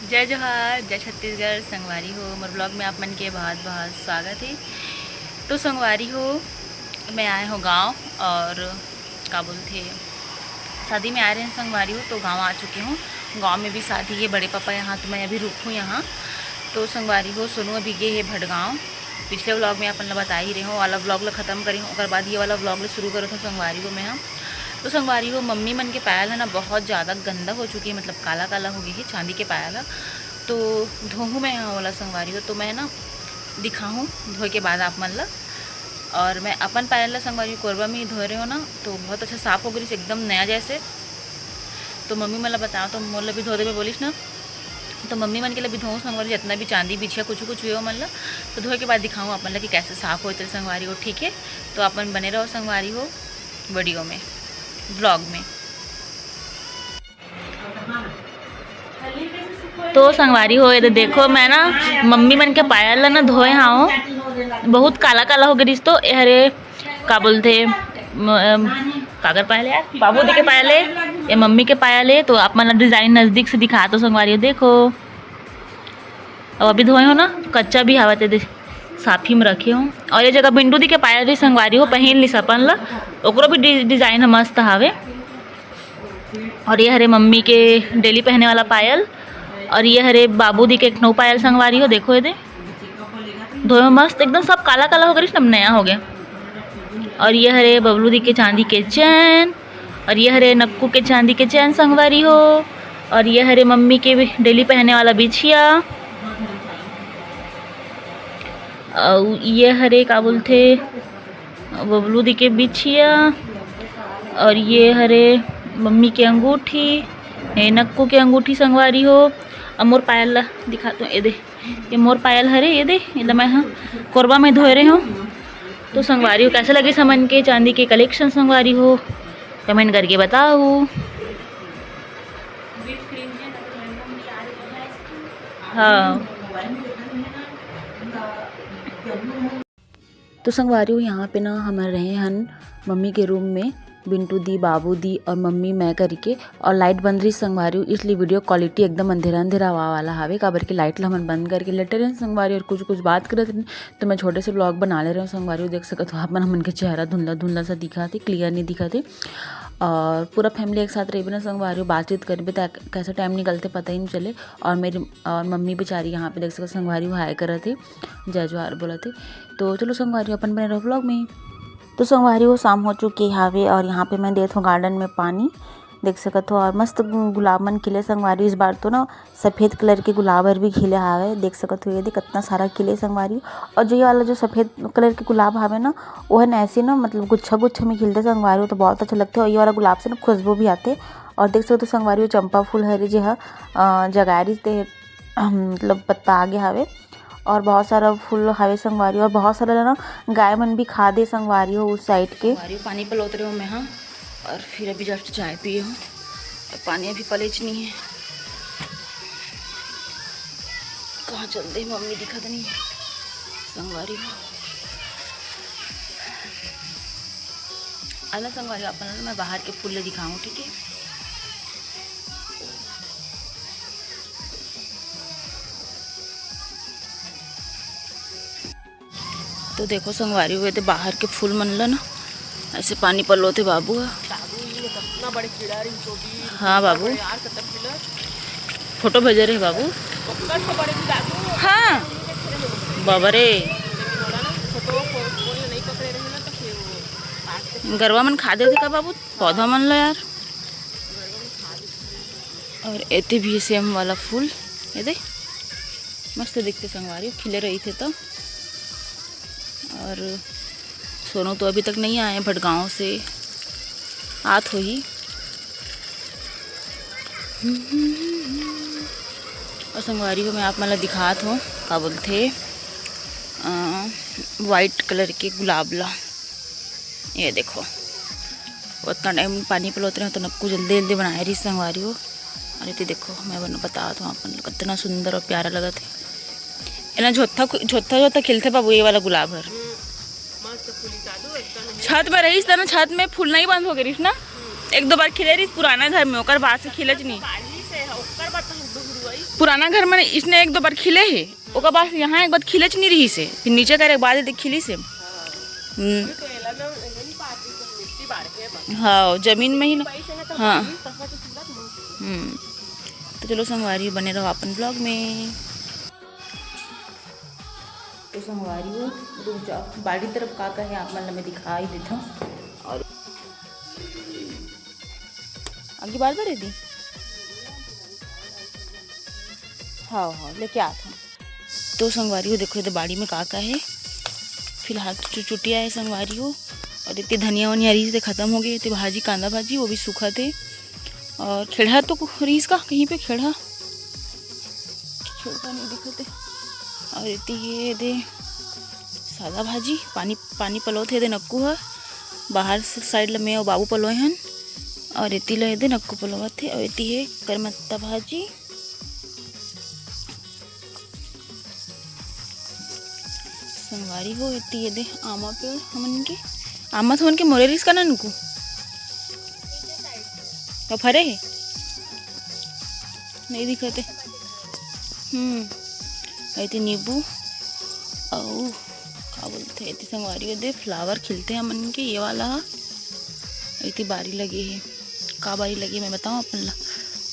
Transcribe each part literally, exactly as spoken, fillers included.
जय जोहार, जय छत्तीसगढ़। संगवारी हो, मोर vlog में आप मन के बहुत बहुत स्वागत है। तो संगवारी हो, मैं आए हो गांव और का बोलते, शादी में आए रहे संगवारी हो, तो गांव आ चुकी हूँ। गांव में भी शादी है बड़े पापा यहाँ, तो मैं अभी रुकूँ यहाँ। तो संगवारी हो, सोनू अभी गए है भटगांव। पिछले vlog में अपन ला बता ही रहे हो, वाला vlog ला खत्म करे हो, ओकर बाद ये वाला vlog ला शुरू करो था संगवारी हो मैं, हाँ। तो संगवारी हो, मम्मी मन के पायल है ना, बहुत ज़्यादा गंदा हो चुकी है, मतलब काला काला हो गई है चांदी के पायल है। तो धोहूँ मैं यहाँ वाला संगवारी हो, तो मैं ना दिखाहूँ धोए के बाद आप मन ला। और मैं अपन पायल ला संगवारी हो कोरबा में ही धोए रहे हो ना, तो बहुत अच्छा साफ हो गई, एकदम नया जैसे। तो मम्मी मन ला बताओ, तो मोर ला भी धो देवे बोलिस ना, तो मम्मी मन के ला भी धोऊँ संगवारी, जितना भी चांदी बिछिया कुछ कुछ हुए मन ला, तो धोए के बाद दिखाऊँ अपन ला कि कैसे साफ होते संगवारी हो। ठीक है, तो अपन बने रहो संगवारी हो video में, vlog में। तो संगवारी हो, ये तो देखो, मैं ना मम्मी मन के पायल ला ना धोए हाव, बहुत काला काला हो गई। तो ये हरे का बोलते, म-, अम, काकर पायल है यार, बाबू दी के पायल है, ये मम्मी के पायल है। तो आप मन ला design नजदीक से दिखा तो संगवारी हो, देखो। अब अभी धोए हो ना, कच्चा भी हवा ते दे, साफी में रखे हो। और ये जगह बिंटू दी के पायल भी संगवारी हो, पहिन ली सपन ला, ओकरो भी डि-, design ह मस्त हवे। और ये हरे मम्मी के daily पहने वाला पायल, और ये हरे बाबू दी के एक ठो पायल संगवारी हो, देखो ये दे धोए में मस्त एकदम सब काला काला हो गया, नया हो गया। और ये हरे बबलू दी के चांदी के चैन, और ये हरे नक्कू के चांदी के चैन संगवारी हो, और ये हरे मम्मी के daily पहने वाला बिछिया, और ये हरे का बोलते बबलू दी के बिछिया, और ये हरे मम्मी के अंगूठी, ये नक्कू के अंगूठी संगवारी हो। अब मोर पायल ला दिखा तो, ये दे, ये मोर पायल हरे, ये दे, ये ला मैं हा कोरबा में धोए रहे हो। तो संगवारी हो, कैसे लगे समन के चांदी के collection संगवारी हो, comment करके बताओ। हाँ। तो संगवारी हो, यहाँ पे ना हमन रहे हन मम्मी के room में, बिंटू दी, बाबू दी और मम्मी, मैं करके, और light बंद रही संगवारी हो, इसलिए video quality एकदम अंधेरा अंधेरा आवा वाला हावे, काबर के light ला हमन बंद करके लेटे रहे संगवारी हो, और कुछ कुछ बात करत रहे। तो मैं छोटे से vlog बना ले रहे हो संगवारी हो, देख सकत हो आप मन, हमन के चेहरा धुंधला धुंधला सा दिखत हे, clear नहीं दिखत हे। और पूरा family एक साथ रहिबे ना संगवारी हो, बातचीत करबे त कैसे time निकलथे पता ही नहीं चले। और मेरी, और मम्मी बेचारी यहाँ पे देख सकत संगवारी हो, hi करत हे, जय जोहार बोलत हे। तो चलो संगवारी हो, अपन बने रहो vlog में। तो संगवारी हो, शाम हो चुकी हावे और यहाँ पे मैं देत हूँ garden में पानी, देख सकत हो। और मस्त गु-, गुलाब मन खिले संगवारी हो। इस बार तो ना सफेद colour के गुलाब हर भी खिले हावे, देख सकत हो ये दे कितना सारा खिले संगवारी हो। और जो ये वाला जो सफेद colour के गुलाब हावे ना, वो है ना ऐसे ना, मतलब गुच्छा गुच्छा में खिलते संगवारी हो, तो बहुत अच्छा लगता है। और ये वाला गुलाब से ना खुशबू भी आते। और देख सकत हो संगवारी हो, चंपा फूल हरे जे ह, अ, जगाए रहिस ते, मतलब पत्ता आगे हावे। और बहुत सारा फूल हावे संगवारी हो, और बहुत सारा ना गाय मन भी खा दे संगवारी हो उस side के। संगवारी हो, पानी पलोत रहे हो मैं, हाँ, और फिर अभी just चाय पिए हो, तो पानी अभी पलेच नहीं है। कहाँ चल दे मम्मी, दिखत नहीं है संगवारी हो। आना संगवारी हो, अपन ला मैं बाहर के फूल ला दिखाऊँ, ठीक है? तो देखो संगवारी हो, ये दे बाहर के फूल मन ला ना, ऐसे पानी पलोत हे बाबू ह। हाँ बाबू, photo भेजे रहे बाबू। हाँ बाबा रे, गरवा मन खा देथे का बाबू पौधा मन ला यार। और एते भी same वाला फूल, ये दे मस्त दिखते संगवारी, खिले रहिथे तो। और सोनू तो अभी तक नहीं आए भटगांव से, आत होही। और संगवारी हो, मैं आप मन ला दिखात हूँ, का बोलथे, अ, white colour के गुलाब ला। ये देखो, उतना time पानी पलोत रहे हो तो नक्कू जल्दी जल्दी बनाए रही संगवारी हो। और ये देखो, मैं बन-, बतात हूँ आप मन ला, कितना सुंदर और प्यारा लगत हे। एला झोत्था खु-, झोत्था, झोत्था खिलथे बाबू, ये वाला गुलाब हर। छत में रहिस त ना, छत में फूल नहीं बंद हो गए रहिस ना, एक दो बार खिले रहिस पुराना घर में, ओकर बाद से खिलच नहीं। पुराना घर में इसने एक दो बार खिले हे, ओकर बाद यहाँ एक बार खिलेच नहीं रहिस हे, फिर नीचे करे के बाद एदे खिलिस हे। हम्म। हाँ, जमीन में ही ना। हाँ। हम्म। तो चलो संगवारी, बने रहो अपन vlog में। तो संगवारी हो, रुक जाओ, बाड़ी तरफ का का हे आप मन ला मैं दिखा ही देथव। और आगे बार बढ़े दी। हाँ, हाँ, लेके आत हूँ। तो संगवारी हो, देखो, एदे बाड़ी में का का हे। फिलहाल तो चुचुटिया हे संगवारी हो, और एती धनिया वनिया रहिस, एदे खत्म हो गे। एती भाजी, कांदा भाजी, वो भी सूखत हे। और खेड़हा तो कु-, रहिस का कहीं पे खेड़हा, खेड़हा नहीं दिखत हे। और एती हे एदे सादा भाजी, पानी, पानी पलोत हे एदे नक्कू ह। बाहर से side ल मैं अउ बाबू पलोए हन, और एती ल एदे नक्कू पलोवत हे, और एती हे करमत्ता भाजी। संगवारी हो, एती एदे आमा पेड़ हमन के, आमा तो हमन के मोरे रिस का ना नको, तो फरे हे, नहीं दिखत हे। हम्म, एती नींबू अउ का बोलथे, एती संगवारी हो एदे flower खिलथे हमन के, ये वाला ह। एती बारी लगे हे, का बारी लगे मैं बताऊँ अपन ला,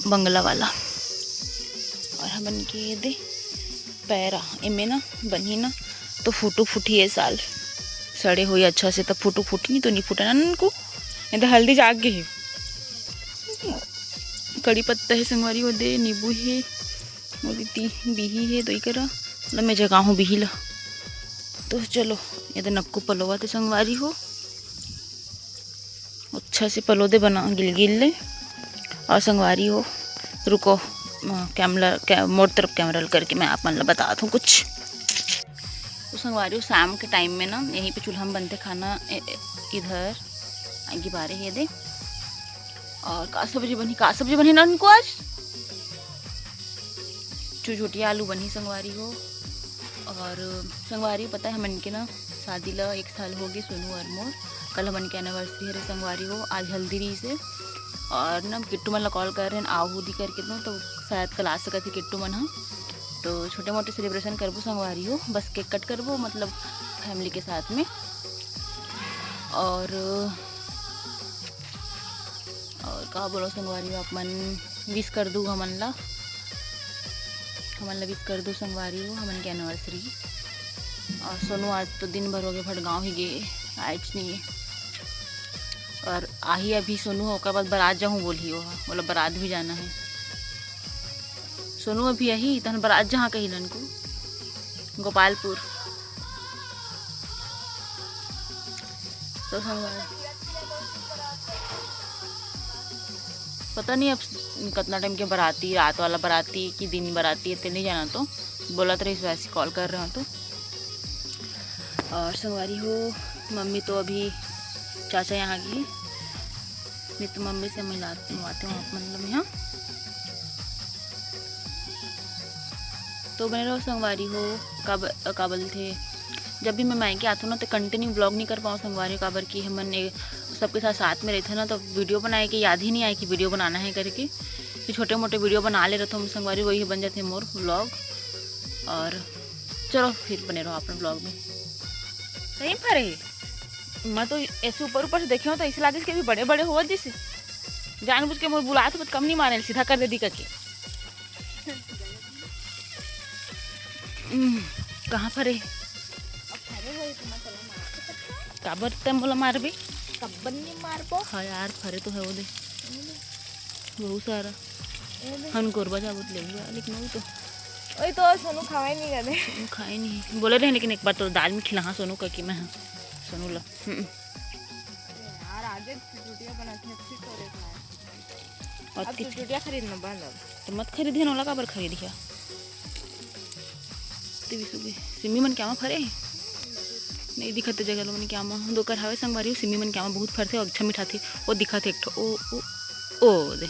बंगला वाला। और हमन के एदे पैरा, एमे ना बनही ना तो फुटू फुटही ए साल, सड़े होई अच्छा से, तब फुटू फुटही, नहीं तो नहीं फुटना नको। एदे हल्दी जाग गे हे, कड़ी पत्ता हे संगवारी हो एदे, नींबू हे, मोर एती बिही हे, तो इकरा ल मैं जगाहूँ बिही ला। तो चलो, एदे नक्कू पलोवत हे संगवारी हो, अच्छा से पलो दे बना गिलगिल ले। और संगवारी हो, रुको, अ, कैमरा, कै-, मोर तरफ कैमरा करके मैं आप मन ला बतात हूँ कुछ। तो संगवारी हो, शाम के time में ना यहीं पे चूल्हा में बनथे खाना, ए-, ए-, इधर आगी बारे हे एदे। और का सब्जी बनही, का सब्जी बनही ना उनको आज? चुचुटिया आलू बनही संगवारी हो। और संगवारी हो, पता है हमन के ना शादी ला एक साल हो गे, सोनू और मोर। कल हमन के anniversary हरे संगवारी हो, आज हल्दी रहिस हे। और ना किट्टू मन ला call करे रहेन, आहू दी करके, तो, तो शायद कल आ सकत हे किट्टू मन ह। तो छोटे मोटे celebration करबो संगवारी हो, बस cake cut करबो, मतलब family के साथ में। और, और का बोलो संगवारी हो, आप मन wish कर दू हमन ला, हमन ला wish कर दू संगवारी हो, हमन के anniversary। और सोनू आज तो दिन भर हो गे, भटगांव ही गे, आएच नहीं हे। और आही अभी सोनू ह, ओकर बाद बारात जाहूँ बोलही, ओहा बोला बारात भी जाना है। सोनू अभी आही, तहन बारात जहाँ कही ननको, गोपालपुर। तो संगवारी, पता नहीं अब कितना time के बाराती, रात वाला बाराती कि दिन बाराती है, ते नहीं जाना। तो बोलत रहिस वैसे call कर रहे हो तो। और संगवारी हो, मम्मी तो अभी चाचा यहाँ गई, नहीं तो मम्मी से मिला, मिलवाते हूँ आप मन ला यहाँ। तो बने रहो संगवारी हो, का ब-, का बोलथे, जब भी मैं मायके आथों ना, तो continue vlog नहीं कर पाऊँ संगवारी हो, काबर कि हमन ए-, सबके साथ साथ में रहथे ना, तो video बनाए के याद ही नहीं आए कि video बनाना है करके। फिर छोटे मोटे video बना ले रहथों हम संगवारी, वही बन जाथे मोर vlog। और चलो फिर बने रहो अपने vlog में। सही में फरे हे। मैं तो ऐसे ऊपर ऊपर से देखे हूँ तो ऐसे लागे कि अभी बड़े बड़े होवत जैसे। जानबूझ के मोर बुलात हो, कम नहीं मारे, सीधा कर दे दी करके। हम्म, कहाँ फरे? अब फरे होई तो मैं चला मार के पटका। काबर ते मोला मारबे? कब्बन नहीं मारबो। हाँ यार, फरे तो है वो दे। वो दे। बहुत सारा। वो दे। हन कोरबा जाबो तो लेबो, लेकिन वो तो। ओई तो सोनू खावाई नहीं कदे। सोनू खाए नहीं। बोले रहे, लेकिन एक बार तो दाल में खिला, हाँ, सोनू का कि मैं, हाँ, सोनू ला। हम्म। यार, आगे चुटिया बनाते हैं, फिर तो रेट लाए। और अब कित- चुटिया खरीदना बंद अब। तो मत खरीदिया, नोला काबर खरीदिया? ते भी सुबह सिमी मन क्या फरे? नहीं दिखत जगह लो मन क्या, दो कर हवे संगवारी हो, सिमी मन क्या बहुत फरथे और अच्छा मिठाथे। वो दिखत हे एक ठो, ओ, ओ, ओ, दे।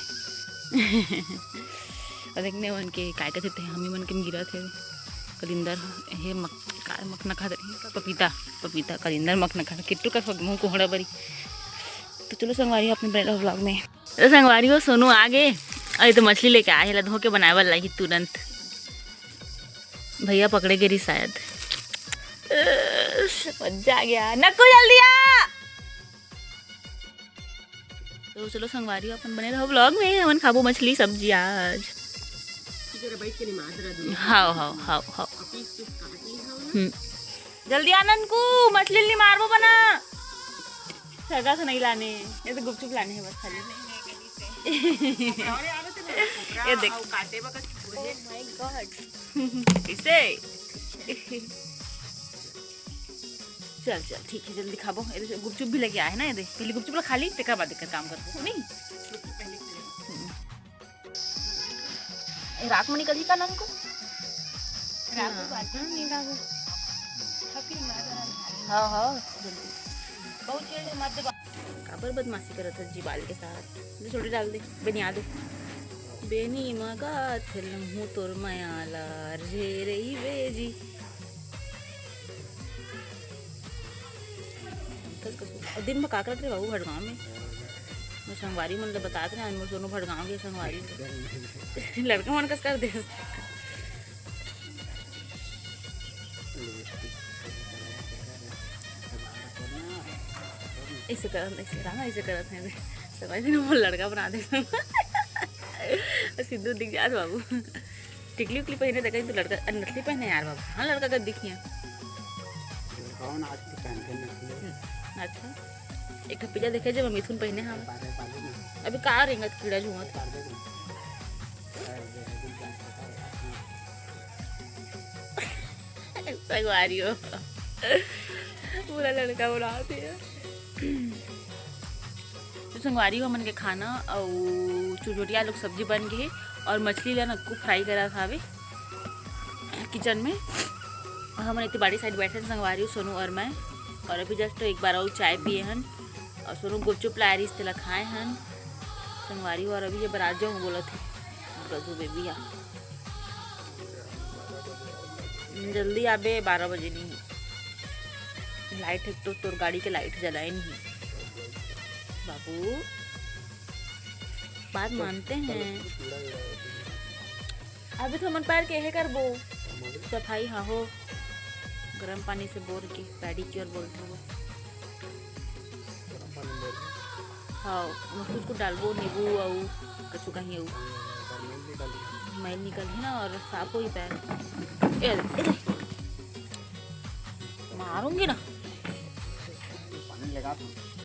और देखने मन के काय कथे ते, हमी मन के गिरत हे। कलिंदर हे, मक-, काय मखना खात रही? पपीता, पपीता, कलिंदर मखना खात, किट्टू का मुँह कोहड़ा बरी। तो चलो संगवारी हो, अपने बने रहो vlog में। तो संगवारी हो, सोनू आ गे। अरे तो मछली लेके आए हे, ला धो के बनाए वाला ही तुरंत। भैया पकड़े गे रही शायद। मजा आ गया। नक्कू जल्दी आ। तो चलो संगवारी हो, अपन बने रहो vlog में। हमन खाबो मछली सब्जी आज। हाव हाव हाव हाव। हम्म। जल्दी आ ननकू, मछली नी मारबो बना। सगा से नहीं लाने, ये तो गुपचुप लाने हैं बस खाली। ये देख। Oh my God। इसे। चल चल ठीक है, जल्दी खाबो। ये गुपचुप भी लेके आए ना, ये दे। पहले गुपचुप ला खा ली, तेकर बाद एकर काम करबो, नहीं? हम्म। ए, रात में निकलही का ननकू? रात में हाँ, बात हाँ, नहीं। हाँ, हाँ, जल्दी। बहुत चिल्ड मत दे। काबर बदमाशी करत हस जी बाल के साथ? दे छोटे डाल दे, बनिया दे। बेनी मगा थेलहूँ तोर मयाला रे रही बेजी। अउ दिन भर का करत रहे बाबू भड़गांव में? मोर संगवारी मन ल बतात रहे, आज मोर सोनू भड़गांव के संगवारी ल। लड़का मन कस कर दे। ऐसे करत, ऐसे रहा, ऐसे करत है। समझ नहीं, मोर लड़का बना दे। सिद्धू दिख जात बाबू। टिकली उकली पहने देखा तो लड़का, अरे नथली पहने यार बाबू। हाँ, लड़का का दिखिए। लड़का आज तो पहन के नथली। हम्म, अच्छा। एक ठो पिज्जा देखे जब मिथुन पहने हम। बारे बालू में। अभी का रेंगत कीड़ा झुमत। बार दे दो। संगवारी हो। पूरा लड़का उड़ावत हे। तो संगवारी हो, हमन के खाना अउ चुचोटिया लोग सब्जी बन गे हे अउ मछली ला नक्कू फ्राई करत हावे किचन में। हमन इतनी बाड़ी साइड बैठे हन संगवारी हो, सोनू अउ मैं। अउ अभी जस्ट एक बार अउ चाय पिए हन अउ सोनू गुपचुप लाए रहिस, तेला खाए हन संगवारी हो। अउ अभी ये बरात जाऊँ बोलत हे गजू बेबी हा। जल्दी आबे, बारह बजे नहीं। लाइट हे तो तोर गाड़ी के लाइट जलाए नहीं बाबू, बात मानते हैं। अभी तो हमन पैर के हे करबो सफाई। हाँ हो, गरम पानी से बोर के, पेडिक्योर बोलथे वो। हाँ, ओमा कुछ कुछ डालबो, नींबू अउ कछु कहीं अउ। मैल निकलही ना अउ साफ होही पैर। ए, ए, मारूंगी ना। पानी लगा दो।